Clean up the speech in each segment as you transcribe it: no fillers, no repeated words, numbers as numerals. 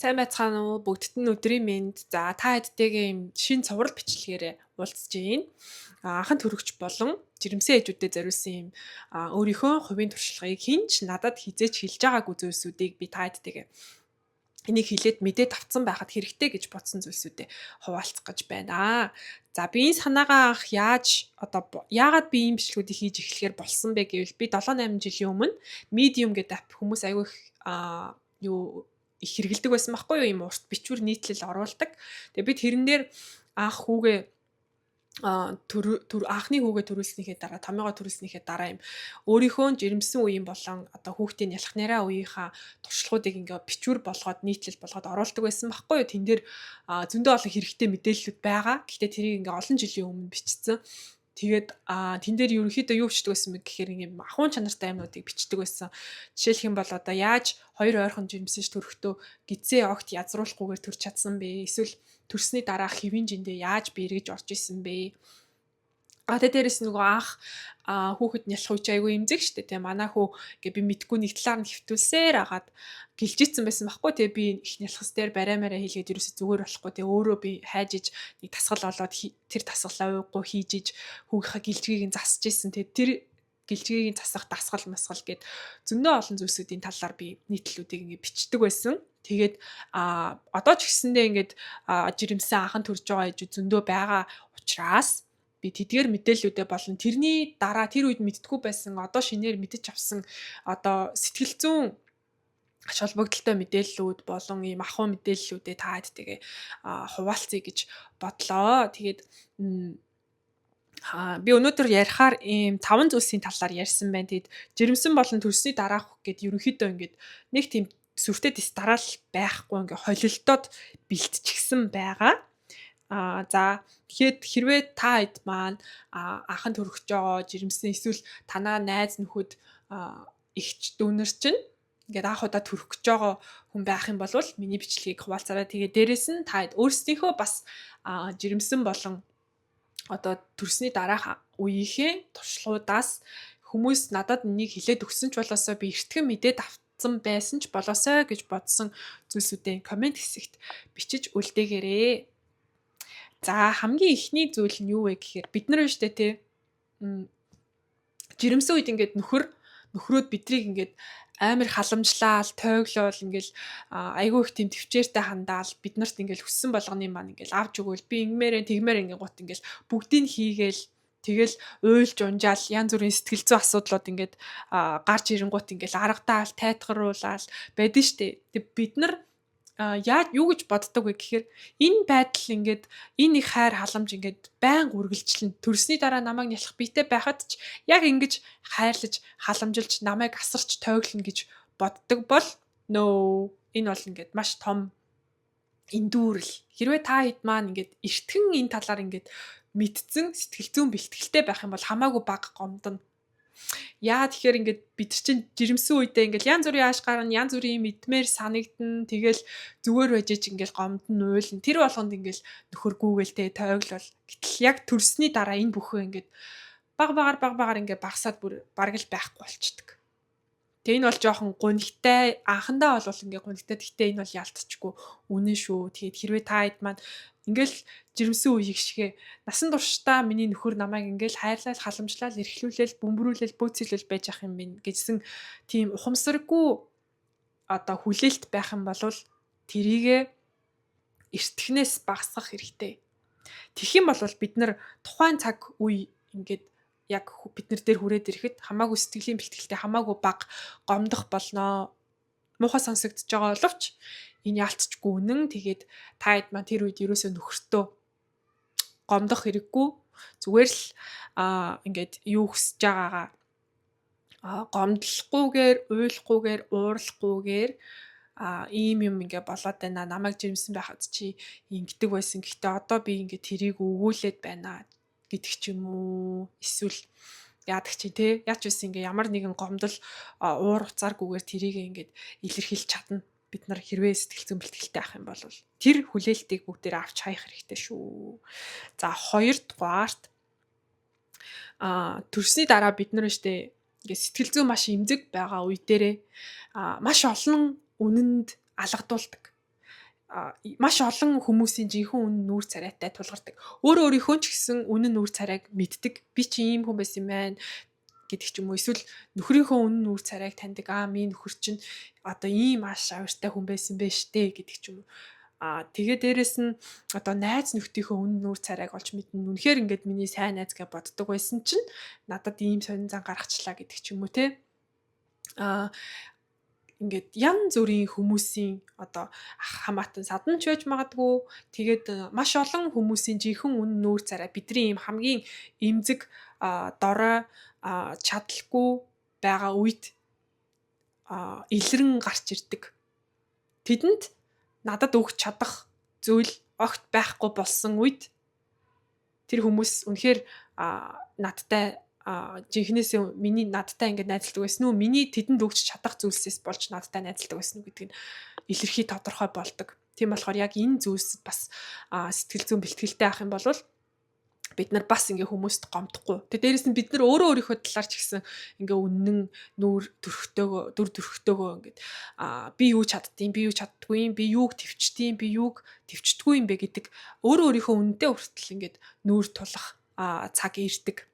Сайн байцгаана уу? Бүгдд нь өдрийн мэнд. За, та хэдтэйгээ юм шинэ цуврал бичлэгээрээ уулзж байна. Анхан төрөгч болон жирэмсэн ээжүүдэд зориулсан юм өөрийнхөө хувийн туршлагыг хэн ч надад хэзээ ч хэлж байгаагүй зүйлсүүдийг би та хэдтэйгээ энийг хэлээд мэдээд авцсан байхад хэрэгтэй гэж бодсон зүйлсүүдээ хуваалцах гэж байна. За, би энэ санаагаа анх яаж одоо яагаад би ийм бичлэгүүдийг хийж эхлэхээр болсон бэ гэвэл би 7 8 жилийн өмнө Medium гэдэг app хүмүүс аягүй их юу их хэрэглэдэг байсан байхгүй юу? Ийм урт бичвэр нийтлэл оруулдаг. Тэгээ би тэрэн дээр анх хүүгээ төр төр анхны хүүгээ төрүүлснийхээ дараа, томьёогоо төрүүлснийхээ дараа юм өөрийнхөө жирэмсэн үеийн болон одоо хүүхдийн ялхнараа үеийнхаа туршлагуудыг ингээ бичвэр болгоод, нийтлэл болгоод оруулдаг байсан байхгүй юу? Тэн дээр зөндөө олон хэрэгтэй мэдээллүүд байгаа. Гэхдээ тэрийг ингээ олон жилийн өмнө бичсэн. Тэгээд тэн дээр ерөнхийдөө юу бичдэг байсан бэ гэхээр ингээ ахуйн чанартай юмнуудыг бичдэг байсан. Жишээлх юм бол одоо яаж хоёр ойрхон жирэмсэн төрөхдөө гизээ огт язруулахгүйгээр төрч чадсан бэ? Эсвэл төрсний дараа хэвийн жиндээ яаж би эргэж орж исэн бэ? Тэгээ дээрэс нөгөө анх хүүхэд нялх үе чи айгүй эмзэг штэ, тийм, манай хүү ингээ би мэдгүй нэг талаар нь хэвтүүлсээр агаад гэлжийцэн байсан байхгүй. Тэгээ би их нялхас дээр барай мараа хийлгээд ерөөсө зүгээр болохгүй, тэгээ өөрөө би хайж иж нэг тасгал олоод тэр тасгалаа ууггүй хийж иж хүүгийнхаа гэлжгийг нь засаж исэн. Тэгээ тэр гэлжгийг нь засах дасгал масгал гэд зөндөө олон зүйлсүүдийн талаар би нийтлэлүүдийг ингээ бичдэг байсан. Тэгээд одоо ч гэсэндээ ингээд жирэмсэн анхан төрж байгаа ээж зөндөө байгаа учраас би тэдгээр мэдээллүүдээ болон тэрний дараа тэр үед мэддэггүй байсан, одоо шинээр мэдэж авсан одоо сэтгэл зүйн ач холбогдолтой мэдээллүүд болон ийм ахуй мэдээллүүдээ та хэдтэйгээ хуваалцъя гэж бодлоо. Тэгээд би өнөөдөр ярихаар ийм таван зүйлсийн талаар ярьсан байна. Тэгэд жирэмсэн болон төрсний дараах гэд ерөнхийдөө ингээд нэг тийм сүртэй дэс дараал байхгүй, ингээ холилдоод бэлтчихсэн байгаа. За, тэгэхээр хэрвээ та хэд маань анхан төрөгч байгаа, жирэмсэн эсвэл танаа найз нөхөд, эгч дүүнер чинь ингээд анх удаа төрөх гэж байгаа хүн байх юм бол миний бичлэгийг хуваалцаарай. Тэгээ дээрэс нь та өөрсдийнхөө бас жирэмсэн болон одоо төрсний дараах үеийнхээ туршлагуудаас хүмүүс надад энийг хэлээд өгсөн ч болоосоо, би эртгэн мэдээд авцсан байсан ч болоосой гэж бодсон зүйлсүүдээ comment хэсэгт бичиж үлдээгээрэй. За, хамгийн эхний зүйл нь юу вэ гэхээр бид нар байна штэ, тий, жирэмсэн үед ингээд нөхрөөд бидрийг ингээд амар халамжлаал, тойглоол, ингээл айгүй их тийм төвчээртэй хандаал, бид нарт ингээл хүссэн болгоны маань ингээл авч өгөөл, би ингэмээрээ тэгмээр ингээд гут ингээл бүгдийг хийгээл, тэгэл уйлж унжаал, янз бүрийн сэтгэл зүйн асуудлууд ингээд гарч ирэнгуут ингээл аргадаал, тайтгаруулаал байдэн штэ. Тэг бид нар яаж юу гэж боддог вэ гэхээр энэ байдал ингээд энэ их хайр халамж ингээд байнга үргэлжлэн, төрсний дараа намайг нялх биетэй байхад ч яг ингэж хайрлаж, халамжилж, намайг асарч тойглоно гэж боддог бол no, энэ бол ингээд маш том эндүүрэл. Хэрвээ та хэд маань ингээд эртгэн энэ талаар ингээд мэдсэн, сэтгэл зүйн бэлтгэлтэй байх юм бол хамаагүй бага гомдоно. Яа тэгэхээр ингээд бид чинь жирэмсэн үедээ ингээд янз бүрийн ааш гарна, янз бүрийн мэдмээр санагдана. Тэгэл зүгээр байж ич ингээд гомдно, уйлна. Тэр болгонд ингээд нөхөр гүүгээл те тойглол. Гэтэл яг төрсний дараа энэ бүхэн ингээд баг багаар баг багаар ингээд багасаад бүр бараг л байхгүй болчдөг. Тэгээ энэ бол жоохон гунигтай, анхандаа бол ингээ гунигтай. Гэхдээ энэ бол ялтчгүй үнэн шүү. Тэгээд хэрвээ та хэд маань ингээл жирэмсэн үеийг шигэ насан туршдаа миний нөхөр намайг ингээл хайрлал, халамжлал, эрхлүүлэл, бөмбөрүүлэл, бөөцөлөл байж ах юм бэ гэсэн тийм ухамсаргүй одоо хүлээлт байх юм бол тэрийгэ эртгэнээс багасгах хэрэгтэй. Тэгэх юм бол бид нар тухайн цаг үе ингээд яг бид нар дээр хүрээд ирэхэд хамаагүй сэтгэлийн бэлтгэлтэй, хамаагүй бага гомдох болноо. Муухай сонсогдож байгаа боловч энэ яалтчгүй үнэн. Тэгээд та хэд маань тэр үед ерөөсөө нөхөртөө гомдох хэрэггүй. Зүгээр л ингээд юу хүсэж байгаагаа гомдлохгүйгээр, уйлахгүйгээр, уурлахгүйгээр ийм юм ингээ болоод байна. Намайг жирэмсэн байхад чи ингэдэг байсан. Гэхдээ одоо би ингээ тэрийг өгүүлээд байна гэдэг ч юм уу. Эсвэл яадаг чи те яач байсан ингээ ямар нэгэн гомдол, уур уцааргүйгээр тэрийг ингээд илэрхийлж чадна. Бид нар хэрвээ сэтгэл зүйн бэлтгэлтэй байх юм бол тэр хүлээлтийг бүгдээр авч хаях хэрэгтэй шүү. За, хоёрдугаарт төрсний дараа бид нар штэ ингээд сэтгэл зүйн маш эмзэг байгаа үе дээрээ маш олон үнэнд алгадуулдаг. Маш олон хүмүүсийн жинхэнэ үнэн нүүр царайтай тулгардаг. Өөрөө өөрийнхөө ч гэсэн үнэн нүүр царайг мэддэг. Би чи ийм хүн байсан юм байна гэдэг ч юм уу. Эсвэл нөхрийнхөө үнэн нүүр царайг таньдаг. Миний нөхөр чинь одоо ийм маш авиртай хүн байсан байх штэ гэдэг ч юм уу. Тэгээ дээрэс нь одоо найз нөхдийнхөө үнэн нүүр царайг олж мэднэ. Үнэхээр ингээд миний сайн найз гэж боддог байсан чинь надад ийм сонин зан гаргачлаа гэдэг ч юм уу те. Ингээд ян зүрийн хүмүүсийн одоо хамаатан садан ч байж магадгүй. Тэгээд маш олон хүмүүсийн жинхэнэ үнэн нүүр царай бидний ийм хамгийн эмзэг дорой чадалгүй байгаа үед илрэн гарч ирдэг. Тэдэнд надад өгч чадах зүйл огт байхгүй болсон үед тэр хүмүүс үнэхээр надтай жинхнээсээ миний надтай ингээд найзалдаг байсан уу? Миний тэдэнд өгч чадах зүйлсээс болж надтай найзалдаг байсан уу гэдэг нь илэрхий тодорхой болдог. Тийм болохоор яг энэ зүйлсэд бас сэтгэл зүйн бэлтгэлтэй авах юм бол бид нар бас ингээ хүмүүст гомдохгүй. Тэгээ дээрэс нь бид нар өөрөө өөрийнхөө талаар ч гэсэн ингээ үнэн нүүр төрхтөөгөө, дүр төрхтөөгөө ингээд би юу чаддیں، би юу чаддгүй юм, би юуг төвчдیں، би юуг төвчдгүй юм бэ гэдэг өөрөө өөрийнхөө үнэнтэй хүртэл ингээд нүүр тулах цаг ирдэг.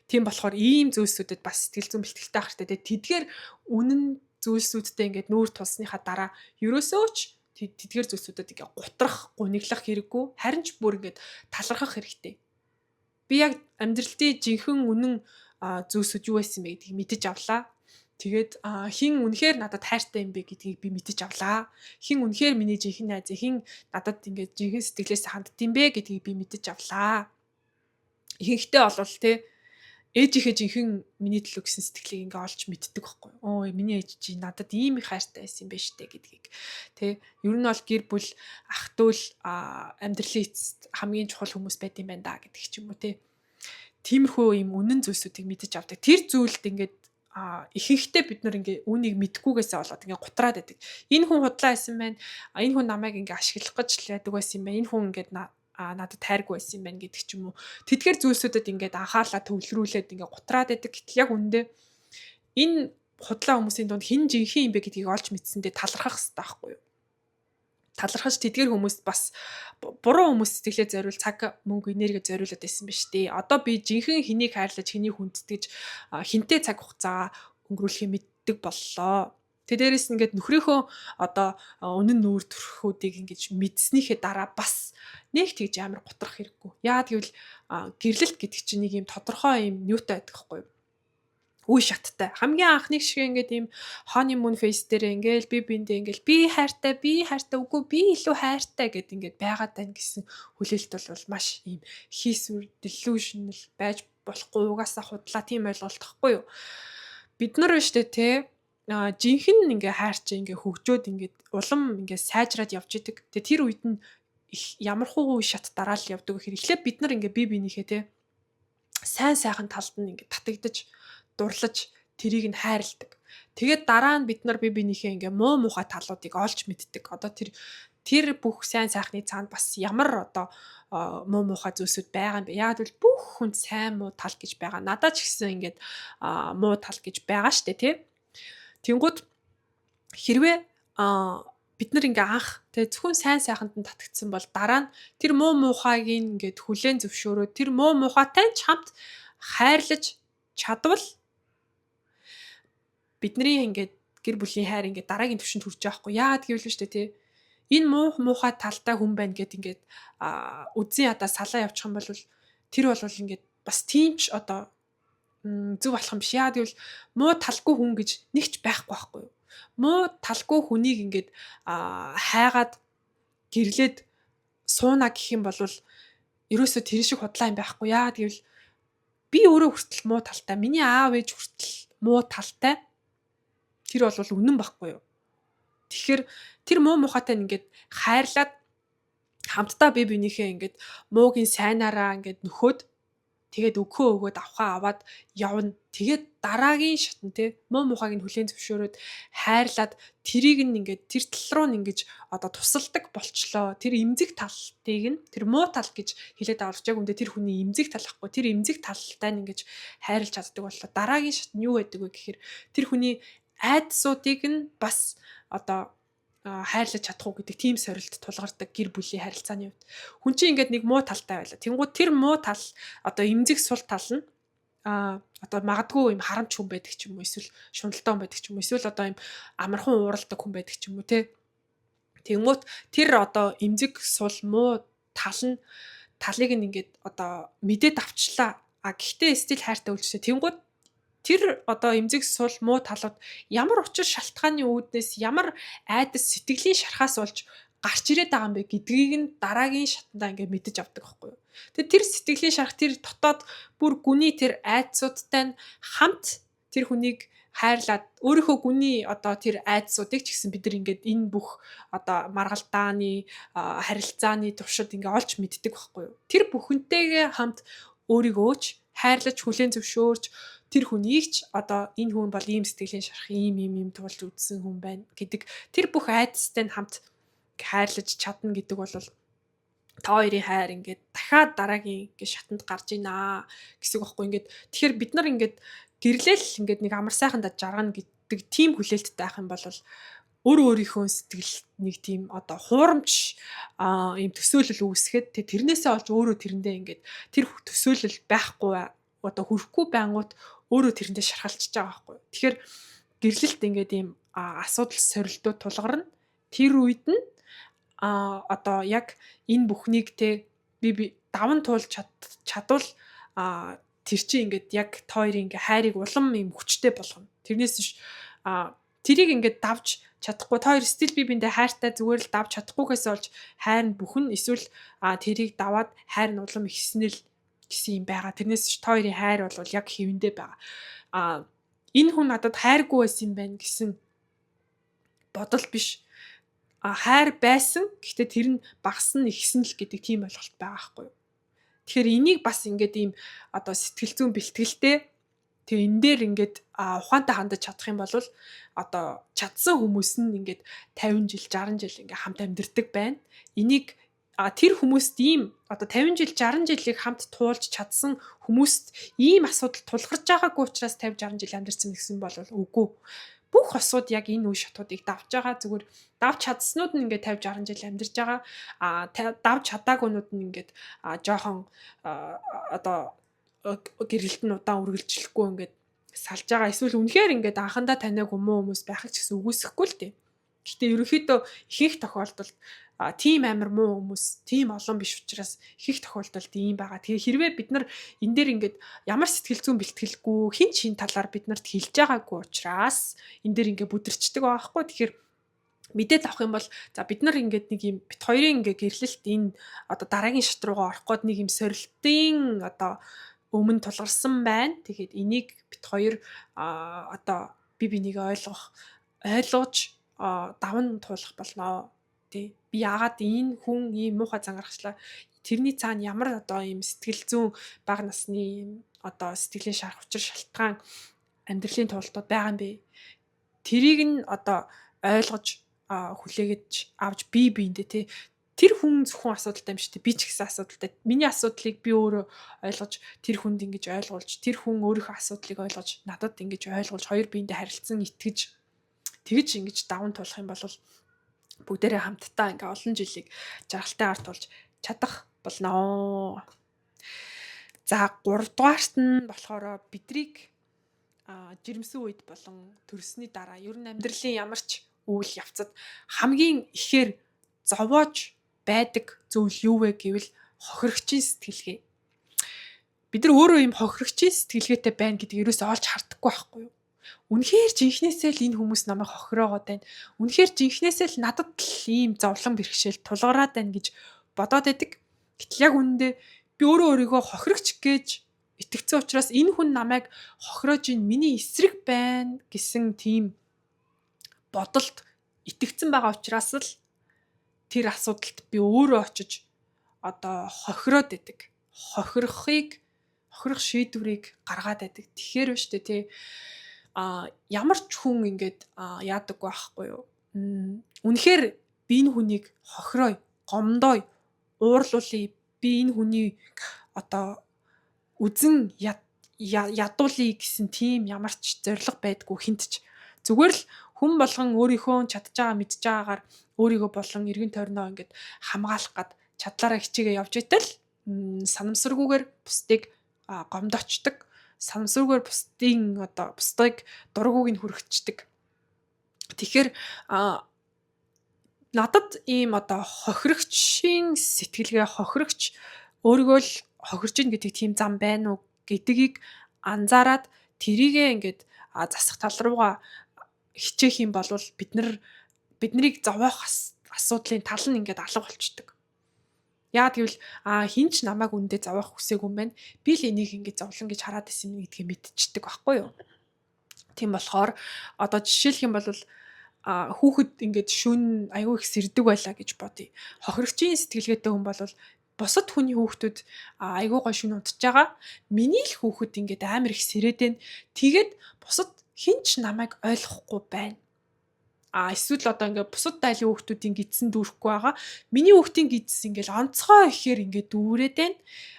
Тийм болохоор ийм зүйлсүүдэд бас сэтгэл зүйн бэлтгэлтэй ах хэрэгтэй. Тэгээ тэдгээр үнэн зүйлсүүдтэй ингээд нүүр тулсныхаа дараа ерөөсөө ч тэдгээр зүйлсүүдэд ингээ гутрах, гуниглах хэрэггүй. Харин ч бүр ингээд талархах хэрэгтэй. Би яг амьдралын жинхэнэ үнэн зүйлсүүд юу байсан бэ гэдгийг мэдэж авлаа. Тэгээд хин үнэхээр надад хайртай юм бэ гэдгийг би мэдэж авлаа. Хин үнэхээр миний жинхэнэ найз, хин надад ингээд жинхэнэ сэтгэлээс хандд юм бэ гэдгийг би мэдэж авлаа. Ихэнхдээ олвол те ээжийнхээ жинхэнэ миний төлөө гэсэн сэтгэлийг ингээ олж мэддэг байхгүй юу? Оо, миний ээж чи надад ийм их хайртай байсан юм байна штэ гэдгийг. Тэ ер нь бол гэр бүл, ах дүүл амьдралын эцэст хамгийн чухал хүмүүс байд юм байна да гэдэг ч юм уу те. Тиймэрхүү ийм үнэн зүйлсүүдийг мэдэж авдаг. Тэр зүйлд ингээд ихэнхдээ бид нар ингээ үүнийг мэдхгүйгээсээ болоод ингээ гутраад байдаг. Энэ хүн худлаа байсан байна. Энэ хүн намайг ингээ ашиглах гэж л байдаг байсан юм байна. Энэ хүн ингээд надад хайргүй байсан юм байна гэдэг ч юм уу. Тэдгээр зүйлсүүдэд ингээд анхаарлаа төвлөрүүлээд ингээ гутраад байдаг. Гэтэл яг үүндээ энэ худлаа хүмүүсийн дунд хэн жинхэнэ юм бэ гэдгийг олж мэдсэндээ талархах хэрэгтэй байхгүй юу? Талархаж тэдгээр хүмүүст бас буруу хүмүүс сэтгэлээ зориул цаг, мөнгө, энерги зориулаад байсан биз дээ. Одоо би жинхэнэ хэнийг хайрлаж, хэнийг хүндэтгэж, хинтээ цаг хугацаа өнгөрүүлэхийг мэддэг боллоо. Тэ дээрэс нь ингээд нөхрийнхөө одоо үнэн нүүр төрхүүдийг ингэж мэдснийхээ дараа бас нэг тэгж амар гутрах хэрэггүй. Яагаад гэвэл гэрлэлт гэдэг чинь нэг юм тодорхой юм юутай байдаг хгүй юу? Үе шаттай. Хамгийн анхны шиг ингээд ийм honeymoon phase дээр ингээл би биэндээ ингээл би хайртай, би хайртай, үгүй би илүү хайртай гэд ингээд байгаад байна гэсэн хүлээлт бол маш ийм хийсвэр, delusional байж болохгүй, угаасаа худлаа тийм ойлголт тахгүй юу? Бид нар биш үү те жинхэнэ ингээ хайр чи ингээ хөгжөөд ингээд улам ингээ сайжраад явж идэг. Тэгээ тэр үед нь их ямар хуу үе шат дараал явдаг гэхээр эхлээд бид нар ингээ бие биенийхээ те сайн сайхан талд нь ингээ татагдаж, дурлаж тэрийг нь хайрладаг. Тэгээд дараа нь бид нар бие биенийхээ ингээ муу муухай талуудыг олж мэддэг. Одоо тэр бүх сайн сайхны цаана бас ямар одоо муу муухай зүйлсүүд байгаа юм бэ? Яг л бүх хүнд сайн муу тал гэж байгаа. Надад ч гэсэн ингээд муу тал гэж байгаа штэ тий. Тэнгүүд хэрвээ бид нар ингээ анх тэгээ зөвхөн сайн сайханд нь татагдсан бол дараа нь тэр муу муухайг ингээд хүлээн зөвшөөрөө тэр муу муухайтай ч хамт хайрлаж чадвал бидний ингээд гэр бүлийн хайр ингээд дараагийн түвшинд хүрч байгаа хгүй. Яагаад гэвэл шүү дээ тий. Энэ муу муухай талтай хүн байна гэд ингээд үзэн ядаа салаа явчих юм бол тэр бол ингээд бас тийм ч одоо зөв болох юм биш. Яагаад гэвэл муу талгүй хүн гэж нэгч байхгүй байхгүй юу? Муу талгүй хүнийг ингээд хайгаад гэрлээд сууна гэх юм бол ерөөсөө тэр шиг худлаа юм байхгүй. Яагаад гэвэл би өөрөө хүртэл муу талтай. Миний аав ээж хүртэл муу талтай. Тэр бол үнэн байхгүй юу? Тэгэхээр тэр муу мухайтай ингээд хайрлаад хамтдаа бие биенийхээ ингээд муугийн сайнаараа ингээд нөхөөд тэгээд өгөхөө өгөөд авхаа аваад явна. Тэгээд дараагийн шатн те муу мухайг нь хүлээн зөвшөөрөөд хайрлаад тэрийг нь ингээд тэр тал руу нь ингэж одоо тусалдаг болчлоо. Тэр эмзэг талтыг нь тэр муу тал гэж хэлээд авч яг үндэ тэр хүний эмзэг тал ахгүй. Тэр эмзэг талтай нь ингэж хайрлаж чаддаг боллоо. Дараагийн шат нь юу байдаг вэ гэхээр тэр хүний айдсуудыг нь бас одоо хайрлаж чадах уу гэдэг тийм сорилт тулгардаг гэр бүлийн харилцааны хувьд. Хүн чинь ингээд нэг муу талтай байлаа. Тэнгууд тэр муу тал одоо эмзэг сул тал нь одоо магадгүй юм харамч хүн байдаг ч юм уу, эсвэл шуналтай хүн байдаг ч юм уу, эсвэл одоо юм амархан ууралдаг хүн байдаг ч юм уу, те. Тэнгуут тэр одоо эмзэг сул муу тал нь талыг нь ингээд одоо мэдээд авчлаа. А гэхдээ стил хайртай үлчтэй. Тэнгуут тэр одоо эмзэг сул муу талууд ямар учир шалтгааны үүднээс, ямар айдас сэтгэлийн шархаас болж гарч ирээд байгаа юм бэ гэдгийг нь дараагийн шатандаа ингээд мэдэж авдаг байхгүй юу. Тэгээ тэр сэтгэлийн шарх, тэр дотоод бүр гүний тэр айдсуудтай нь хамт тэр хүнийг хайрлаад, өөрийнхөө гүний одоо тэр айдсуудыг ч гэсэн бид нар ингээд энэ бүх одоо маргалдааны, харилцааны туршид ингээ олж мэддэг байхгүй юу. Тэр бүхэнтэйгээ хамт өөрийгөө ч хайрлаж, хүлээн зөвшөөрч, тэр хүнийг ч одоо энэ хүн бол ийм сэтгэлийн шарх, ийм ийм ийм туулж үзсэн хүн байна гэдэг тэр бүх айдастай нь хамт хайрлаж чадна гэдэг бол та хоёрын хайр ингээд дахиад дараагийн ингээд шатанд гарч ийна гэсэн үг байхгүй. Ингээд тэгэхээр бид нар ингээд гэрлэл ингээд нэг амар сайхан дад жаргана гэдэг тийм хүлээлттэй байх юм бол өөр өөрийнхөө сэтгэл нэг тийм одоо хуурамч ийм төсөөлөл үүсгэхэд, тэрнээсээ олж өөрөө тэрэндээ ингээд тэр төсөөлөл байхгүй, одоо хүрхгүй байнгут өөрөө тэрэндээ шархалчж байгаа байхгүй. Тэгэхээр гэрлэлт ингээд ийм асуудал сорилтууд тулгарна. Тэр үед нь одоо яг энэ бүхнийг те би даван туулж чадвал тэр чинь ингээд яг та хоёрын ингээ хайрыг улам юм хүчтэй болгоно. Тэрнээс биш тэрийг ингээд давж чадахгүй, та хоёр стил би биндээ хайртай, зүгээр л давж чадахгүйгээс олж хайр нь бүхэн, эсвэл тэрийг даваад хайр нь улам ихснэл гэсэн юм байгаа. Тэрнээс биш та хоёрын хайр бол яг хэвэндээ байгаа. Энэ хүн надад хайргүй байсан юм байна гэсэн бодол биш. Хайр байсан. Гэхдээ тэр нь багасна, ихсэн л гэдэг тийм ойлголт байгаа байхгүй юу? Тэгэхээр энийг бас ингээд ийм одоо сэтгэл зүйн бэлтгэлтэй, тэгээ энэ дээр ингээд ухаантай хандаж чадах юм бол одоо чадсан хүмүүс нь ингээд 50 жил, 60 жил ингээд хамт амьдардаг байна. Энийг тэр хүмүүст ийм одоо 50 жил, 60 жилийг хамт туулж чадсан хүмүүст ийм асуудал тулгарч байгаагүй учраас 50, 60 жил амьдарсан гэсэн бол үгүй. Бүх осууд яг энэ үе шатуудыг давж байгаа. Зүгээр давж чадсанууд нь ингээд 50, 60 жил амьдарч байгаа. Давж чадаагүйнүүд нь ингээд жоохон одоо гэрэлт нь удаан үргэлжлэхгүй ингээд салж байгаа. Эсвэл үнэхээр ингээд анхандаа таниагүй муу хүмүүс байхыг ч гэсэн үгүйсэхгүй л дээ. Гэхдээ ерөнхийдөө ихэнх тохиолдолд тийм амар муу хүмүүс тийм олон биш учраас ихэнх тохиолдолд ийм байгаа. Тэгээ хэрвээ бид нар энэ дээр ингээд ямар сэтгэл зүйн бэлтгэлгүй, хин чин талаар бид нарт хэлж байгаагүй учраас энэ дээр ингээд бүдэрчдэг байгаа хгүй. Тэгэхээр мэдээд авах юм бол за бид нар ингээд нэг юм бит хоёрын ингээд гэрлэлт энэ одоо дараагийн шат руугаа орох гээд нэг юм сорилтын одоо өмнө тулгарсан байна. Тэгэхээр энийг бит хоёр одоо би бинийг ойлгож даван туулах болноо. Тэ. Би яагаад энэ хүн ийм муухай зан гаргачлаа? Тэрний цаана ямар одоо ийм сэтгэл зүйн, бага насны ийм одоо сэтгэлийн шарх, учир шалтгаан, амьдралын туултууд байгаа юм бэ? Тэрийг нь одоо ойлгож, хүлээгэж авч би биэндээ тэ тэр хүн зөвхөн асуудалтай юм шүү дээ. Би ч гэсэн асуудалтай. Миний асуудлыг би өөрөө ойлгож тэр хүнд ингэж ойлгуулж, тэр хүн өөрийнхөө асуудлыг ойлгож надад ингэж ойлгуулж, хоёр биендээ харилцан итгэж, тэгж ингэж даван туулах юм бол бүгдээрээ хамтдаа ингээ олон жилийг жаргалтайгаар туулж чадах болноо. За, 3 дугаарт нь болохоор бидрийг жирэмсэн үед болон төрсний дараа ер нь амьдралын ямар ч үйл явцад хамгийн ихээр зовоож байдаг зүйл юу вэ гэвэл хохирогчийн сэтгэлгээ. Бид нар өөрөө ийм хохирогчийн сэтгэлгээтэй байна гэдгийг ерөөсөө олж хардаггүй байхгүй юу? Үнэхээр жинхнээсээ л энэ хүмүүс намайг хохироогоод байна. Үнэхээр жинхнээсээ л надад л ийм зовлон бэрхшээл тулгараад байна гэж бодоод байдаг. Гэтэл яг үнэндээ би өөрөө өөрийгөө хохирогч гэж итгэцэн учраас энэ хүн намайг хохироож ин, миний эсрэг байна гэсэн тийм бодолд итгэцэн байгаа учраас л тэр асуудалд би өөрөө очиж одоо хохироод байдаг. Хохирох шийдвэрийг гаргаад байдаг. Тэгэхээр биш үү те, ямар ч хүн ингээд яадаг байхгүй юу? Үнэхээр би энэ хүнийг хохирой, гомдой, уурлуулъя. Би энэ хүний одоо үзэн ядуулъя гэсэн тийм ямар ч зорилго байдгүй хинт ч. Зүгээр л Хүн болгон өөрийнхөө чадж байгаа, мэдж байгаагаар өөрийгөө болон эргэн тойрноо ингээд хамгаалах гад чадлаараа хичээгээ явж итэл санамсаргүйгээр бусдыг гомдоочдөг. Санамсаргүйгээр бусдын одоо бусдыг дургүйг нь хүргэждэг. Тэгэхээр надад ийм одоо хохирогчийн сэтгэлгээ, хохирогч өөрийгөө л хохирж ийн гэдэг тийм зам байна уу гэдгийг анзаараад тэрийгээ ингээд засах тал руугаа хичээх юм бол бид нар биднийг зовоох асуудлын тал нь ингээд алга болчдөг. Яа гэвэл хин ч намайг үндэ зовоох хүсээгүй юм байна. Би л энийг ингээд зовлон гэж хараад исэн юм гэдгийг мэдчихдэг байхгүй юу? Тийм болохоор одоо жишээлх юм бол хүүхэд ингээд шүн аягүй их сэрдэг байлаа гэж бодъё. Хохирогчийн сэтгэлгээтэй хүн бол бусад хүний хүүхдүүд айгүй гой шүн унтж байгаа. Миний л хүүхэд ингээд амар их сэрээд байна. Тэгээд бусад хэн ч намайг ойлгохгүй байна. Эсвэл одоо ингээд бусад дайлын хүүхдүүдийн гидсэн дүүрэхгүй байгаа. Миний хүүхдийн гидс ингээд онцгой ихээр ингээд дүүрээд байна.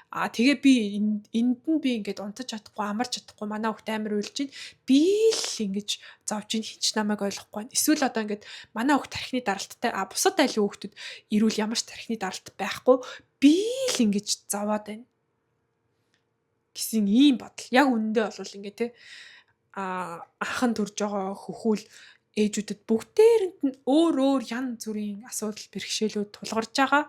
Тэгээ би энд нь би ингээд унтаж чадахгүй, амарч чадахгүй, манай хүүхд амар уйлж байна. Би л ингэж зовж ин, хинч намайг ойлгохгүй байна. Эсвэл одоо ингээд манай хүүхд тархины даралттай, бусад айлын хүүхдүүд ирүүл ямар ч тархины даралт байхгүй, би л ингэж зовоод байна гэсэн ийм бодол. Яг үнэндээ бол ингээд те анхан төрж байгаа хөхүүл ээжүүдэд бүгдээрэнд нь өөр өөр ян зүрийн асуудал бэрхшээлүүд тулгарч байгаа.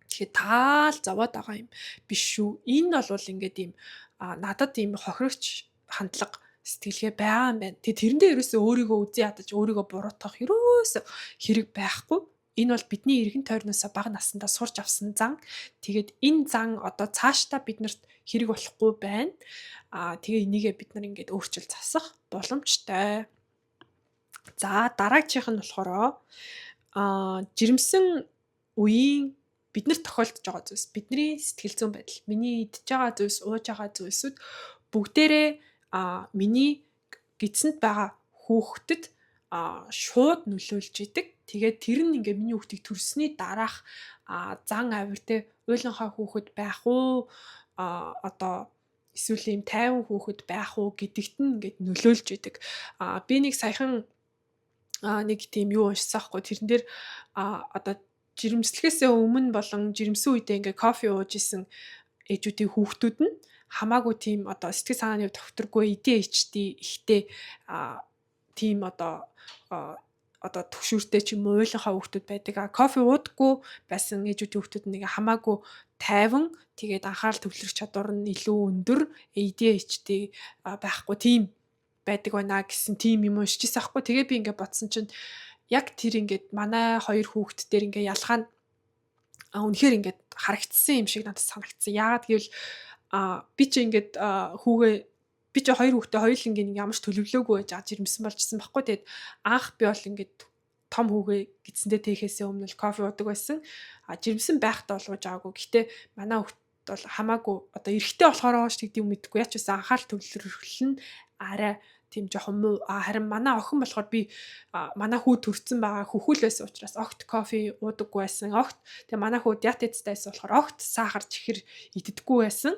Тэгэхээр таал зовоод байгаа юм биш шүү. Энэ бол ингээд ийм надад ийм хохирогч хандлага сэтгэлгээ байгаа юм байна. Тэгээ тэрэндээ ерөөсөө өөрийгөө үзий ядаж өөрийгөө буруутгах ерөөсөө хэрэг байхгүй. Энэ бол бидний эргэн тойрноосоо бага насндаа сурч авсан зан. Тэгээд энэ зан одоо цаашдаа биднэрт хэрэг болохгүй байна. Тэгээ энийгээ бид нар ингээд өөрчилж засах боломжтой. За, дараагийнх нь болохоор жирэмсэн үеийн биднэрт тохиолдож байгаа зүйлс, бидний сэтгэл зүйн байдал, миний идж байгаа зүйлс, ууж байгаа зүйлсүүд бүгдээрээ миний гидсэнд байгаа хүүхдэд шууд нөлөөлж идэг. Тэгээд тэр нь ингээ миний хүүхдийг төрсний дараах зан авиртай уйланхай хүүхэд байх уу, одоо эсвэл ийм тайван хүүхэд байх уу гэдэгт нь ингээд нөлөөлж идэг. Би нэг саяхан нэг тийм юу уншсан хгүй. Тэрэн дээр одоо жирэмслэхээс өмнө болон жирэмсэн үедээ ингээ кофе ууж исэн ээжүүдийн хүүхдүүд нь хамаагүй тийм одоо сэтгэл санааны хувьд докторгүй, ADHD ихтэй, тийм одоо түгшүүртэй ч юм уу уйланхай хүүхдүүд байдаг. Кофе уудаггүй байсан ээжүүдийн хүүхдүүд нэг хамаагүй тайван, тэгээд анхаарал төвлөрөх чадвар нь илүү өндөр, ADHD байхгүй тийм байдаг байна гэсэн тийм юм уншижсэн аахгүй. Тэгээ би ингээ бодсон чинь яг тэр ингээд манай хоёр хүүхд дээр ингээ ялгаа нь үнэхээр ингээд харагдсан юм шиг надад санагдсан. Яагаад гэвэл би чи ингээд хүүгээ би чи хоёр хүүхдээ хоёулангийн нэг ямар ч төлөвлөөгүй байж байгаа жирэмсэн болжсэн байхгүй. Тэгээд анх би бол ингээд том хүүгээ гидсэндээ тээхээсээ өмнө л кофе уудаг байсан. Жирэмсэн байхдаа бол ууж байгаагүй. Гэхдээ манай хүүхд бол хамаагүй одоо эрэгтэй болохоор ш гэдэг юм мэдгүй. Яч байсан анхаарал төвлөрөл нь арай тийм жоохон муу. Харин манай охин болохоор би манай хүү төрсэн байгаа хөхүүл байсан учраас огт кофе уудаггүй байсан. Огт тэгээ манай хүү диабеттэй байсан болохоор огт сахар, чихэр иддэггүй байсан.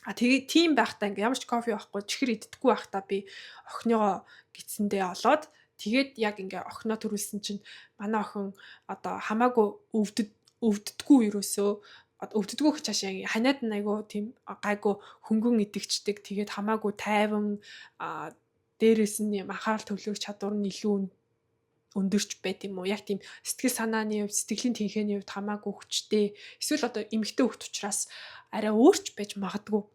Тэгээ тийм байхдаа ингээ ямар ч кофе авахгүй, чихэр иддэггүй байхдаа би охиныгоо гидсэндээ олоод тэгээд яг ингээ охиноо төрүүлсэн чинь манай охин одоо хамаагүй өвддөггүй, ерөөсөө өвддөггүй гэж цаашаа ханиад нь айгу тийм гайгүй хөнгөн идэгчдэг. Тэгээд хамаагүй тайван, дээрээс нь юм анхаарал төвлөрөх чадвар нь илүү өндөрч байт юм уу. Яг тийм сэтгэл санааны хувьд, сэтгэлийн тэнхээний хувьд хамаагүй хүчтэй. Эсвэл одоо эмэгтэй хүүхд учраас арай өөрч байж магадгүй.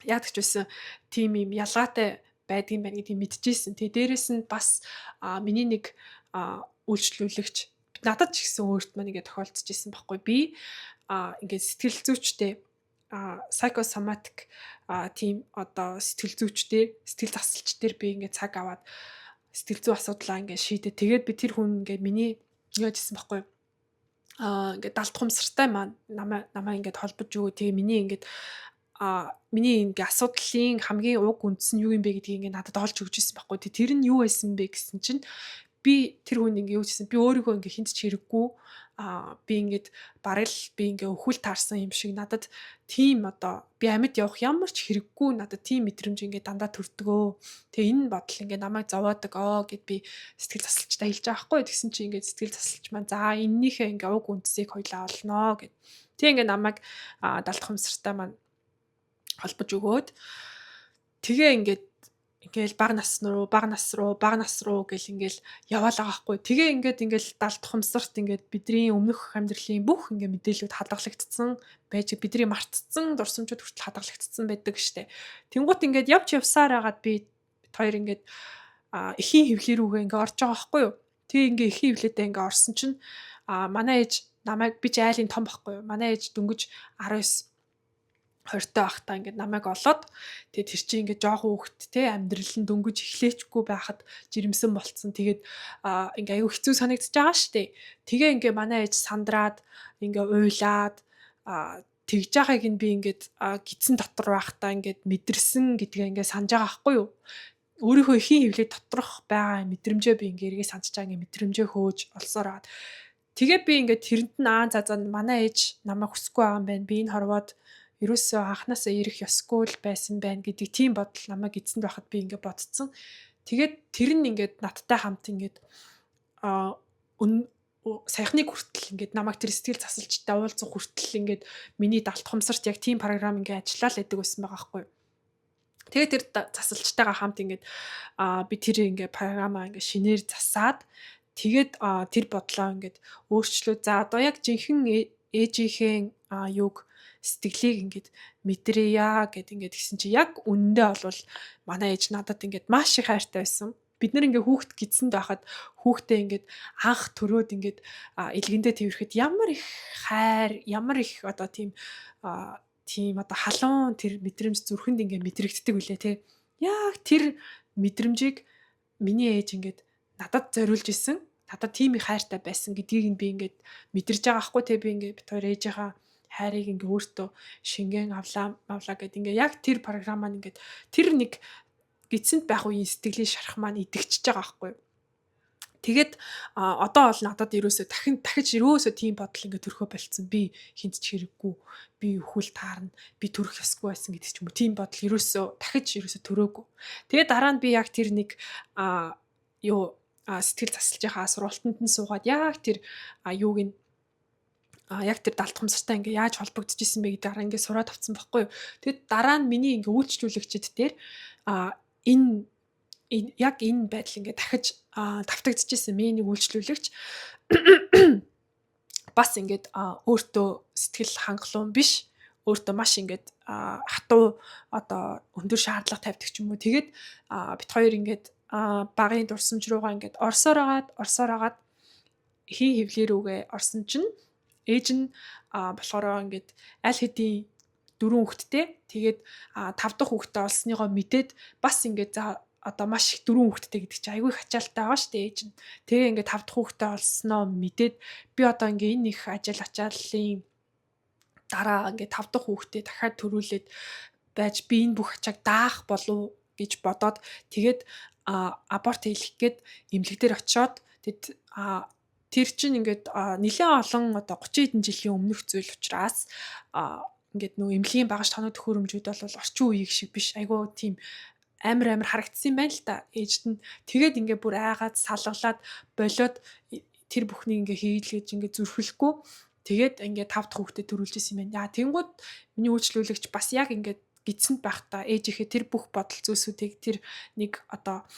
Яг ч байсан тийм юм ялгаатай байдгийн байна гэдгийг мэдчихсэн. Тэгээ дээрээс нь бас миний нэг үйлчлүүлэгч надад ч гэсэн өөрт маань ингэ тохиолдож исэн байхгүй. Би ингээд сэтгэл зүйчтэй, psychosomatic тийм одоо сэтгэл зүйчтэй, сэтгэл засалч дээр би ингээд цаг аваад сэтгэл зүйн асуудлаа ингээд шийдээ. Тэгээд би тэр хүн ингээд миний яаж исэн байхгүй. Ингээд далд хумсартай маань намаа ингээд холбож өгөө. Тэгээ миний ингээд миний ингээ асуудлын хамгийн уг үндэс нь юу юм бэ гэдгийг ингээ надад олж өгч ирсэн байхгүй. Тэр нь юу байсан бэ гэсэн чинь Би тэр хүн ингээ юу гэсэн, би өөрийгөө ингээ хинт ч хэрэггүй, би ингээд бараг л би ингээ өхөл таарсан юм шиг надад тийм одоо би амьд явах ямар ч хэрэггүй, надад тийм мэдрэмж ингээ дандаа төрдгөө. Тэгээ энэ бодол ингээ намайг зовоодог оо гэд би сэтгэл засалчтай хэлж байгаа хгүй. Тэгсэн чи ингээ сэтгэл засалч маань за эннийхээ ингээ уг үндсийг хоёлаа олноо гэд. Тэгээ ингээ намайг далд хумсартай маань холбож өгөөд тэгээ ингээд ингээл бага нас руу, бага нас руу, бага нас руу гэл ингээл яваал байгаа хгүй. Тэгээ ингээд ингээл далд хумсарт ингээд бидний өмнөх амьдралын бүх ингээ мэдээллүүд хадгалагдсан байж, бидний мартцсан дурсамжууд хүртэл хадгалагдсан байдаг штэ. Тэнгуут ингээд явж явсаар хагаад би бит хоёр ингээд эхийн хөвлөө рүүгээ ингээ орж байгаа хгүй юу. Тэгээ ингээ эхийн хөвлөдөө ингээ орсон чинь манай ээж намайг, би ч айлын том байхгүй юу. Манай ээж дөнгөж 19 20-той байхдаа ингээд намайг олоод, тэгээд тэр чинь ингээд жоохон хүүхэд те, амьдрал нь дөнгөж эхлээчгүй байхад жирэмсэн болцсон. Тэгээд ингээ аюу хэцүү санагдаж байгаа штэ. Тэгээ ингээ манай ээж сандраад ингээ уйлаад тэгж байгааг нь би ингээд гидсэн дотор байхдаа ингээд мэдэрсэн гэдгээ ингээ санаж байгаа байхгүй юу. Өөрийнхөө эхийн хөвлөө доторх байгаа мэдрэмжээ би ингээ эргээ санаж байгаа, ингээ мэдрэмжээ хөөж олсоор аваад тэгээ би ингээд тэрэнд нь аа за за манай ээж намайг хүсэхгүй байгаа юм байна. Би энэ хорвоод ерөөсөө анханасаа ирэх ёсгүй л байсан байна гэдэг тийм бодол намайг эзэнд байхад би ингээд бодцсон. Тэгээд тэр нь ингээд надтай хамт ингээд саяхныг хүртэл ингээд намайг тэр сэтгэл засалчтай уулзах хүртэл ингээд миний далд хумсарт яг тийм програм ингээд ажиллаа л байдаг байсан байгаа байхгүй. Тэгээд тэр засалчтайгаа хамт ингээд би тэр ингээд програмаа ингээд шинээр засаад тэгээд тэр бодлоо ингээд өөрчлөө. За одоо яг жинхэнэ ээжийнхээ юуг сэтгэлийг ингээд мэдрээе гэд ингээд гисэн чи яг үнэндээ бол манай ээж надад ингээд маш их хайртай байсан. Бид нар ингээд хүүхэд гидсэнд байхад хүүхдээ ингээд анх төрөөд ингээд элгэндээ тэрхэд ямар их хайр, ямар их одоо тийм тийм одоо халуун тэр мэдрэмж зүрхэнд ингээд мэдрэгддэг үлээ те. Яг тэр мэдрэмжийг миний ээж ингээд надад зориулж исэн. Надад тийм их хайртай байсан гэдгийг нь би ингээд мэдэрж байгаа хгүй те. Би ингээд бит хоёр ээжийнхаа хайрыг ингээ өөртөө шингэн авлаа авлаа гэд ингээ яг тэр програм маань ингээд тэр нэг гидсэнд байх үеийн сэтгэлийн шарах маань идэгчж байгаа байхгүй юу. Тэгээд одоо бол надад ерөөсөө дахиж ерөөсөө тийм бодол ингээ төрхөө болцсон. Би хинт ч хэрэггүй, би өхөл таарна, би төрөх ёсгүй байсан гэдэг ч юм уу. Тийм бодол ерөөсөө дахиж ерөөсөө төрөөгүй. Тэгээд дараа нь би яг тэр нэг юу сэтгэл засалжийнхаа сургалтанд нь суугаад яг тэр юуг нь яг тэр далд хумсартай ингээ яаж холбогдож исэн бэ гэдэг дараа ингээ сураад авсан байхгүй юу. Тэгэд дараа нь миний ингээ үйлчлүүлэгчид дээр энэ яг энэ байдал ингээ дахиж давтагдчихсэн. Миний нэг үйлчлүүлэгч бас ингээд өөртөө сэтгэл хангалуун биш, өөртөө маш ингээд хатуу одоо өндөр шаардлага тавьдаг ч юм уу. Тэгээд бит хоёр ингээд багын дурсамж руугаа ингээд орсоор агаад эхийн хөвлөө рүүгээ орсон чинь ээж нь болохоор ингээд аль хэдийн 4 хүүхэдтэй. Тэгээд 5 дахь хүүхэдтэй олсныгоо мэдээд бас ингээд за одоо маш их 4 хүүхэдтэй гэдэг чинь айгүй их ачаалттай байгаа шүү дээ ээж нь. Тэгээ ингээд 5 дахь хүүхэдтэй олсноо мэдээд би одоо ингээд энэ их ажил ачааллын дараа ингээд 5 дахь хүүхэдтэй дахиад төрүүлээд байж би энэ бүх ачааг даах болов гэж бодоод тэгээд аборт хийх гээд эмнэлэг дээр очиод тэгэд тэр чинь ингээд нэлээд олон одоо 30 хэдэн жилийн өмнөх зүйл учраас ингээд нөө эмнэлгийн багаж тоног төхөөрөмжүүд бол орчин үеийг шиг биш, айгүй тийм амар амар харагдсан юм байна л та ээжд нь. Тэгээд ингээ бүр айгаад салгалаад болоод тэр бүхнийг ингээ хийлгэж ингээ зүрхлэхгүй тэгээд ингээ 5 дахь хүүхдэд төрүүлж исэн юм байна. Яа тэнгууд миний үйлчлүүлэгч бас яг ингээ гидсэнд байхдаа ээжийнхээ тэр бүх бодол зүйлсүүдийг тэр нэг одоо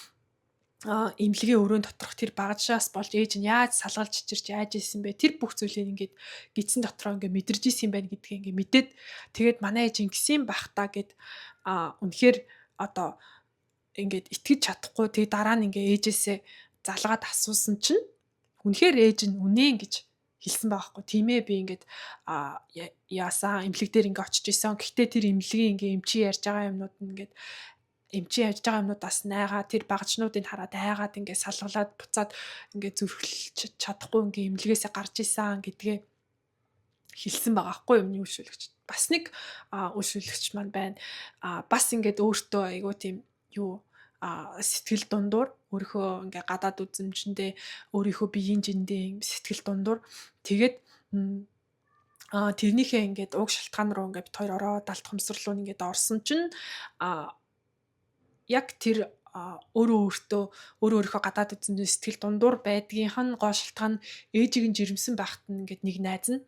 эмнэлгийн өрөөнд доторх тэр багажаас болж ээж нь яаж салгалж чичирч яаж исэн бэ, тэр бүх зүйлийг ингээд гидсэн дотроо ингээд мэдэрж исэн юм байна гэдгийг ингээд мэдээд тэгээд манай ээж ингэсэн байх та гэд үнэхээр одоо ингээд итгэж чадахгүй. Тэгээд дараа нь ингээд ээжээсээ залгаад асуусан чинь үнэхээр ээж нь үнэн гэж хэлсэн байгаа хгүй. Тийм ээ, би ингээд яасан эмнэлэг дээр ингээд очиж исэн. Гэхдээ тэр эмнэлгийн ингээд эмчи ярьж байгаа юмнууд нь ингээд эмчи ярьж байгаа юмнуудаас найгаа тэр багажнуудыг хараад айгаад ингээд салгалаад буцаад ингээд зүрхлэж чадахгүй ингээд эмнэлгээсээ гарч исэн гэдгээ хэлсэн байгаа хгүй юм үйлчлүүлэгч. Бас нэг үйлчлүүлэгч маань байна. Бас ингээд өөртөө айгуу тийм юу сэтгэл дундуур Өөрийнхөө ингээ гадаад үзэмжиндээ, өөрийнхөө биеийн жиндээ сэтгэл дундуур тэгээд тэрнийхээ ингээд уг шалтгаан руу ингээд бид хоёр ороод алт хомсрлуу ингээд орсон чинь яг тэр өөрөө өөртөө өөрөө өөрийнхөө гадаад үзэмжийн сэтгэл дундуур байдгийнх нь гол шалтгаан ээжийг нь жирэмсэн байхад нь ингээд нэг найз нь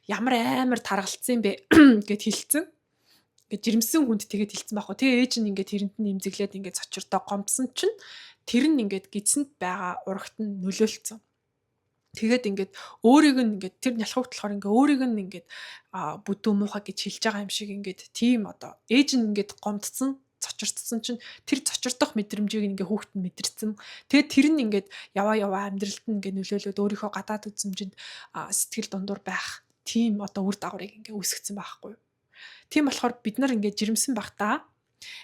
ямар амар таргалцсан юм бэ гэд хэлсэн. Ингээд жирэмсэн хүнд тэгээд хэлсэн байхгүй. Тэгээ ээж нь ингээд тэрэнд нь имзэглээд ингээд цочирдоо гомдсон чинь тэр нь ингээд гидсэнд байгаа урагт нь нөлөөлцсөн. Тэгээд ингээд өөрийг нь ингээд тэр нялхугт болохоор ингээд өөрийг нь ингээд бүдүү муухай гэж хэлж байгаа юм шиг ингээд тийм одоо ээж нь ингээд гомдсон, цочирдсан чинь тэр цочирдох мэдрэмжийг ингээ хүүхэд нь мэдэрсэн. Тэгээд тэр нь ингээд яваа яваа амьдралд нь ингээ нөлөөлөөд өөрийнхөө гадаад үзэмжинд сэтгэл дундуур байх тийм одоо үр дагаврыг ингээ үүсгэсэн байхгүй юу. Тийм болохоор бид нар ингээ жирэмсэн байхдаа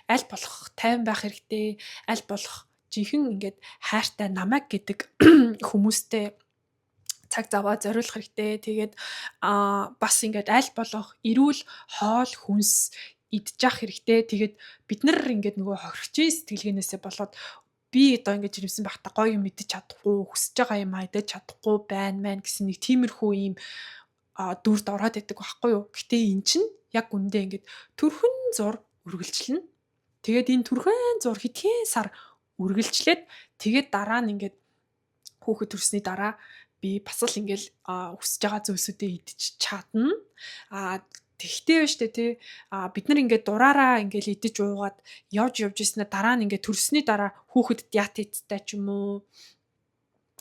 аль болох тайван байх хэрэгтэй, аль болох жинхэнэ ингээд хайртай намайг гэдэг хүмүүстэй цаг заваа зориулах хэрэгтэй. Тэгээд бас ингээд аль болох эрүүл хоол хүнс идэж явах хэрэгтэй. Тэгээд бид нар ингээд нөгөө хохирогчийн сэтгэлгээнээсээ болоод би одоо ингээд жирэмсэн байхдаа гоё юм идэж чадахгүй, хүсэж байгаа юм идэж чадахгүй байна мэн гэсэн нэг тиймэрхүү юм дүрд ороод идэг байхгүй юу. Гэтэ эн чинь яг үндэ ингээд төрхөн зур үргэлжлэнэ. Тэгээд энэ төрхөн зур хэдхэн сар үргэлжлээд тэгээд дараа нь ингээд хүүхэд төрсний дараа би бас л ингээл хүсэж байгаа зүйлсүүдээ идэж чадна. Тэгхтэй байна штэ тий. Бид нар ингээд дураараа ингээл идэж уугаад явж явж ирснээр дараа нь ингээд төрсний дараа хүүхэд диатеттай ч юм уу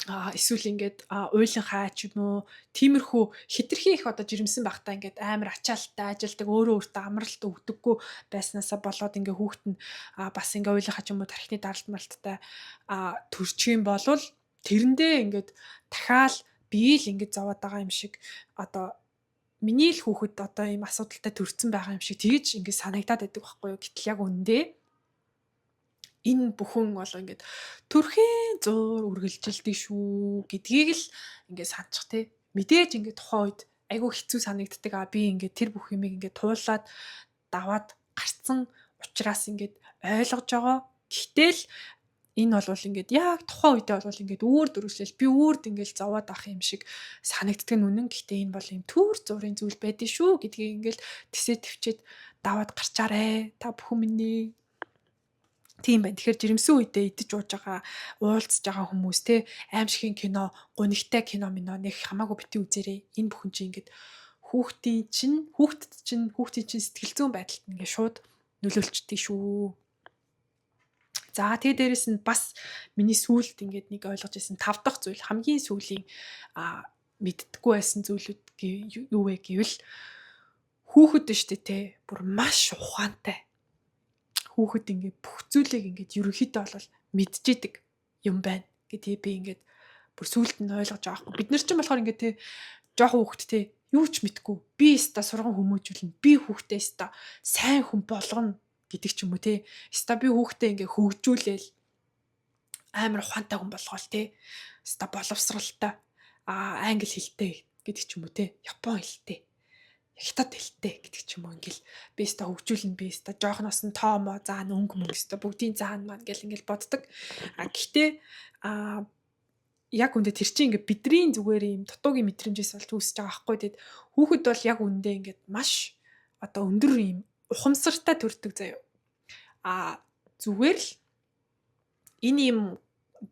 эсвэл ингээд уйлан хай ч юм уу тиймэрхүү хитрхи их одоо жирэмсэн байхдаа ингээд амар ачаалттай ажилдаг, өөрөө өөртөө амралт өгдөггүй байснаасаа болоод ингээд хүүхэд нь бас ингээд уйлан хай ч юм уу тархины даралт марттай төрчих юм болвол тэрэндээ ингээд дахиад би л ингээд зовоод байгаа юм шиг, одоо миний л хүүхэд одоо ийм асуудалтай төрсэн байгаа юм шиг тэгж ингээд санагдаад байдаг байхгүй юу. Гэтэл яг үнэндээ энэ бүхэн бол ингээд төрхийн зуур үргэлжилдэг шүү гэдгийг л ингээд саначих те. Мэдээж ингээд тухайн үед айгүй хэцүү санагддаг. Би ингээд тэр бүх юмыг ингээд туулаад даваад гарцсан учраас ингээд ойлгож байгаа. Гэхдээ л энэ бол ингээд яг тухайн үедээ бол ингээд үүр дөрвөлжлөл би үүрд ингээд зовоод авах юм шиг санагддаг нь үнэн. Гэхдээ энэ бол юм төр зургийн зүйл байдэн шүү гэдгийг ингээд тэсээ төвчээд даваад гарчаарэ. Та бүхэн минь ээ. Тийм байна. Тэгэхээр жирэмсэн үедээ идэж ууж байгаа, уулзж байгаа хүмүүс те аимшигын кино, гунигтай кино мино нэг хамаагүй бити үзээрэй. Энэ бүхэн чинь ингээд хүүхдийн чинь, хүүхдэд чинь, хүүхдийн чинь сэтгэл зүйн байдалд ингээд шууд нөлөөлчдөг шүү. За тэгээ дээрэс нь бас миний сүүлд ингээд нэг ойлгож ирсэн тав дахь зүйл, хамгийн сүүлийн мэддэггүй байсан зүйлүүд юу вэ гэвэл хүүхэд нь штэ те бүр маш ухаантай. Хүүхэд ингээд бүх зүйлийг ингээд ерөнхийдөө бол мэдчихэдэг юм байна гэдгийг би ингээд бүр сүүлд нь ойлгож байгаа байхгүй. Бид нар ч болохоор ингээд те жоохон хүүхэд те юу ч мэдгүй. Би өста сурган хүмүүжүүлнэ. Би хүүхдээ өста сайн хүн болгоно гэдэг ч юм уу те. Өста би хүүхдээ ингээ хөгжүүлээл амар ухаантай хүн болгоол те. Өста боловсралтай, англи хэлтэй гэдэг ч юм уу те. Япон хэлтэй, хятад хэлтэй гэдэг ч юм уу, ингээл би өста хөгжүүлнэ, би өста жоохноос нь тоомоо заана, өнгө мөнгө өста бүгдийн заана маань гэл ингээл боддог. Гэхдээ яг үндэ тэр чинь ингээ бидний зүгээр юм дутуугийн мэдрэмжээс болж үүсэж байгаа байхгүй. Тэгэд хүүхэд бол яг үндэ ингээд маш одоо өндөр юм ухамсартай төрдөг заяа. Зүгээр л энэ юм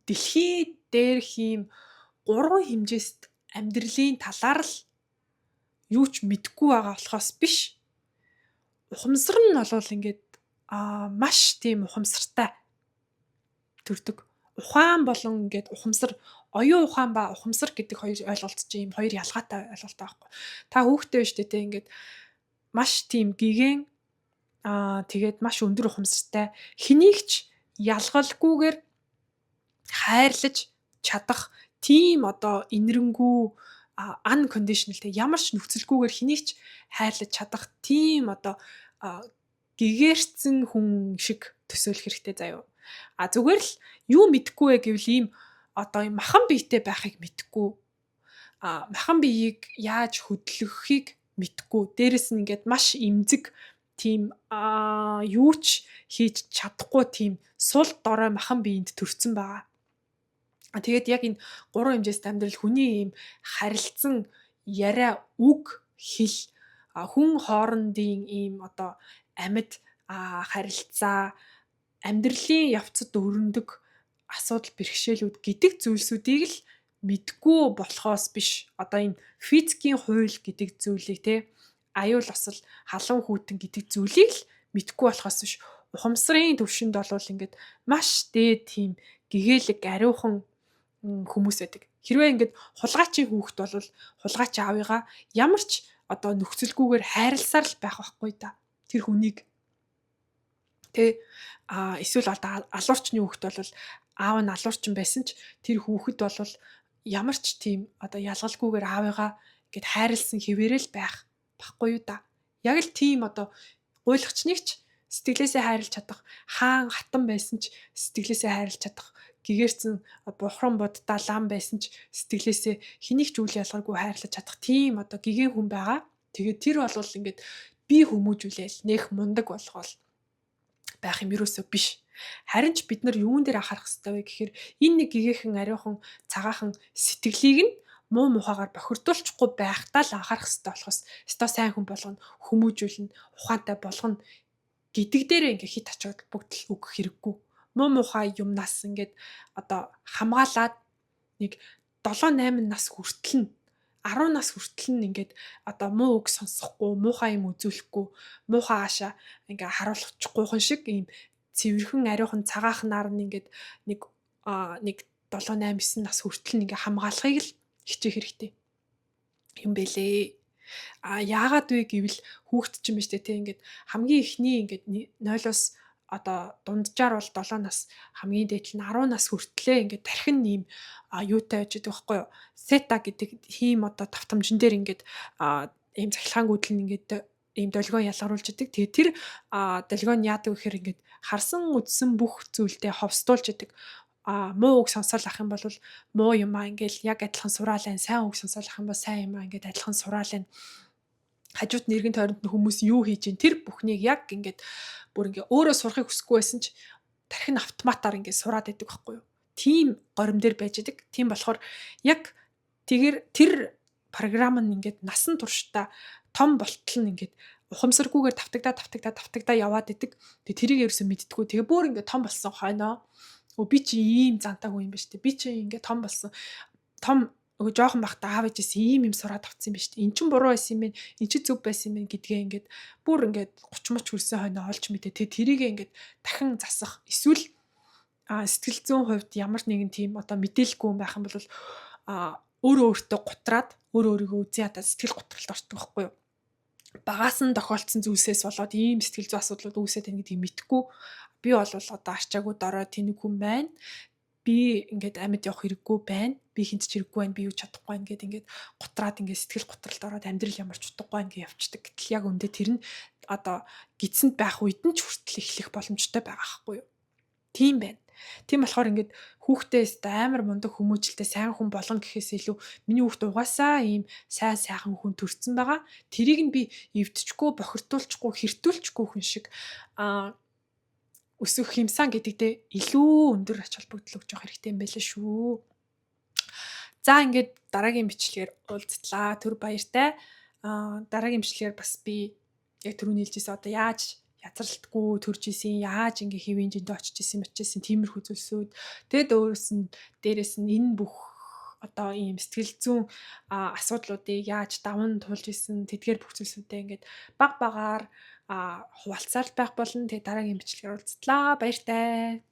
дэлхий дээрх юм гурван хэмжээст амьдралын талаар л юу ч мэдэхгүй байгаа болохоос биш. Ухамсар нь бол ингээд маш тийм ухамсартай төрдөг. Ухаан болон ингээд ухамсар, оюун ухаан ба ухамсар гэдэг хоёр ойлголт чинь ийм хоёр ялгаатай ойлголттой байхгүй. Та хүүхдээ биш үү те ингээд маш тийм гигэн тэгээд маш өндөр ухамсартай, хэнийг ч ялгалгүйгээр хайрлаж чадах тийм одоо инэрэнгүү, unconditional те, ямар ч нөхцөлгүйгээр хэнийг ч хайрлаж чадах тийм одоо гэгэрцэн хүн шиг төсөөлөх хэрэгтэй заяа. Зүгээр л юу мэдэхгүй вэ гэвэл ийм одоо ийм махан биетэй байхыг мэдэхгүй. Махан биеийг яаж хөдлөхийг мэдэхгүй. Дээрэс нь ингээд маш эмзэг тийм юу ч хийж чадахгүй тийм сул дорой махан биеинд төрсэн байгаа. Тэгээд яг энэ гурван хэмжээст амьдрал хүний ийм харилцан яриа, үг, хэл, хүн хоорондын ийм одоо амьд харилцаа, амьдралын явцад өрнөдөг асуудал бэрхшээлүүд гэдэг зүйлсүүдийг л мэдгүй болохоос биш. Одоо энэ физикийн хууль гэдэг зүйлийг те аюул осол, халуун хүйтэн гэдэг зүйлийг л мэдгүй болохоос биш. Ухамсарын төвшөнд болвол ингээд маш дээд тийм гэгээлэг ариухан хүмүүс байдаг. Хэрвээ ингээд хулгайчийн хүүхэд бол хулгайч аавыгаа ямар ч одоо нөхцөлгүйгээр хайрласаар л байх байхгүй да. Тэр хүнийг тэ эсвэл одоо алуурчны хүүхэд бол аав нь алуурчин байсан ч тэр хүүхэд бол ямар ч тийм одоо ялгалгүйгээр аавыгаа ингээд хайрлсан хэвээрэл байх байхгүй юу да. Яг л тийм одоо гуйлагчныг ч сэтгэлээсээ хайрлаж чадах, хаан хатан байсан ч сэтгэлээсээ хайрлаж чадах, гэгэрцэн бухран буддаа лам байсан ч сэтгэлээсээ хэнийг ч үйл ялгаргүй хайрлаж чадах тийм одоо гэгэн хүн байгаа. Тэгээд тэр бол ингээд би хүмүүжүүлээл нэх мундаг болгоол байх юм ерөөсөө биш. Харин ч бид нар юун дээр анхаарах хэрэгтэй вэ гэхээр энэ нэг гэгээхэн ариухан цагаахан сэтгэлийг нь муу мухагаар бохирдуулчихгүй байхдаа л анхаарах хэрэгтэй болохоос өстой сайн хүн болгоно, хүмүүжүүлнэ, ухаантай болгоно гэдэг дээрээ ингээ хит ач холбогдол өгөх хэрэггүй. Муу мухай юмнаас ингээд одоо хамгаалаад нэг 7 8 нас хүртэл нь 10 нас хүртэл нь ингээд одоо муу үг сонсохгүй, муухай юм үзүүлэхгүй, муухай аашаа ингээ харуулчихгүй хүн шиг ийм цэвэрхэн ариухан цагаахнаар нь ингээд нэг нэг 7 8 9 нас хүртэл нь ингээ хамгаалахыг л хичээх хэрэгтэй юм бэлээ. А яагаад вэ гэвэл хүүхэд чинь биш үү те ингээд хамгийн эхний ингээд 0-оос одоо дунджаар бол 7 нас, хамгийн дээд нь 10 нас хүртлээ ингээд тархин ийм юутай байж байгаа байхгүй юу? Сета гэдэг хийм одоо давтамжин дээр ингээд ийм цахилгаан гүйдэл нь ингээд ийм долгион ялгаруулж идэг. Тэгээ тэр долгион яадаг гэхээр ингээд харсан үзсэн бүх зүйлдээ ховсдуулж идэг. Муу үг сонсоол ах юм бол муу юмаа ингээл яг адилхан сураал айн, сайн үг сонсоол ах юм бол сайн юмаа ингээд адилхан сураал айн. Хажууд нь эргэн тойронд нь хүмүүс юу хийж ин тэр бүхнийг яг ингээд бүр ингээ өөрөө сурахыг хүсэхгүй байсан ч тархин автоматар ингээ сураад байдаг байхгүй юу? Тийм горим дээр байж идэг. Тийм болохоор яг тэгэр тэр програм нь ингээд насан туршдаа том болтол нь ингээд ухамсаргүйгээр тавтагдаа тавтагдаа тавтагдаа яваад идэг. Тэгээ тэрийг ерөөсөө мэддэггүй. Тэгээ бүр ингээд том болсон хойноо өө би чи ийм зантаагүй юм ба штэ. Би чи ингээд том болсон. Том өө жоохон байхдаа аав ээжээс ийм юм сураад авсан юм ба штэ. Эн чин буруу байсан юм байна. Эн чи зөв байсан юм байна гэдгээ ингээд бүр ингээд 30 мөч хүрсэн хойноо олж мэдээ. Тэгээ тэрийг ингээд дахин засах эсвэл сэтгэл зүйн хувьд ямар нэгэн тийм одоо мэдээлэлгүй юм байх юм бол өөрөө өөртөө гутраад өөрөө өөрийгөө үзэн ядаад сэтгэл гутралд ордог байхгүй юу? Багаас нь тохиолдсон зүйлсээс болоод ийм сэтгэл зүйн асуудлууд үүсээд байна гэдгийг мэдэхгүй. Би бол одоо арчаагүй дорой тэнэг хүн байна. Би ингээд амьд явах хэрэггүй байна. Би хинт ч хэрэггүй байна. Би юу чадахгүй байна гэд ингээд гутраад ингээд сэтгэл гутралд ороод амьдрал ямар ч утгагүй байна гэж явцдаг. Гэтэл яг үндэ тэр нь одоо гидсэнд байх үед нь ч хүртэл эхлэх боломжтой байгаа байхгүй юу? Тийм байна. Тийм болохоор ингээд хүүхдээс амар мундаг хүмүүжлэлтэй сайн хүн болгоно гэхээс илүү миний хүүхд угаасаа ийм сайн сайхан хүн төрсэн байгаа. Тэрийг нь би эвдчихгүй, бохирдуулчихгүй, хэртүүлчихгүй хүн шиг өсөх юмсан гэдэгтээ илүү өндөр ач холбогдол өгч явах хэрэгтэй юм байлаа шүү. За ингээд дараагийн бичлэгээр уулзтлаа. Түр баяртай. Дараагийн бичлэгээр бас би яг түрүүний хэлжсэн одоо яаж язралтгүй төрж исэн, яаж ингээ хэвийн жиндээ очиж исэн, мочижсэн тиймэрхүү зүйлсүүд. Тэгэд өөрөөс нь дээрэс нь энэ бүх одоо ийм сэтгэл зүйн асуудлуудыг яаж даван туулж исэн тэдгээр бүх зүйлсүүдээ ингээд баг багаар хуваалцаар байх болно. Тэгээ дараагийн бичлэгээр уулзтлаа. Баяртай.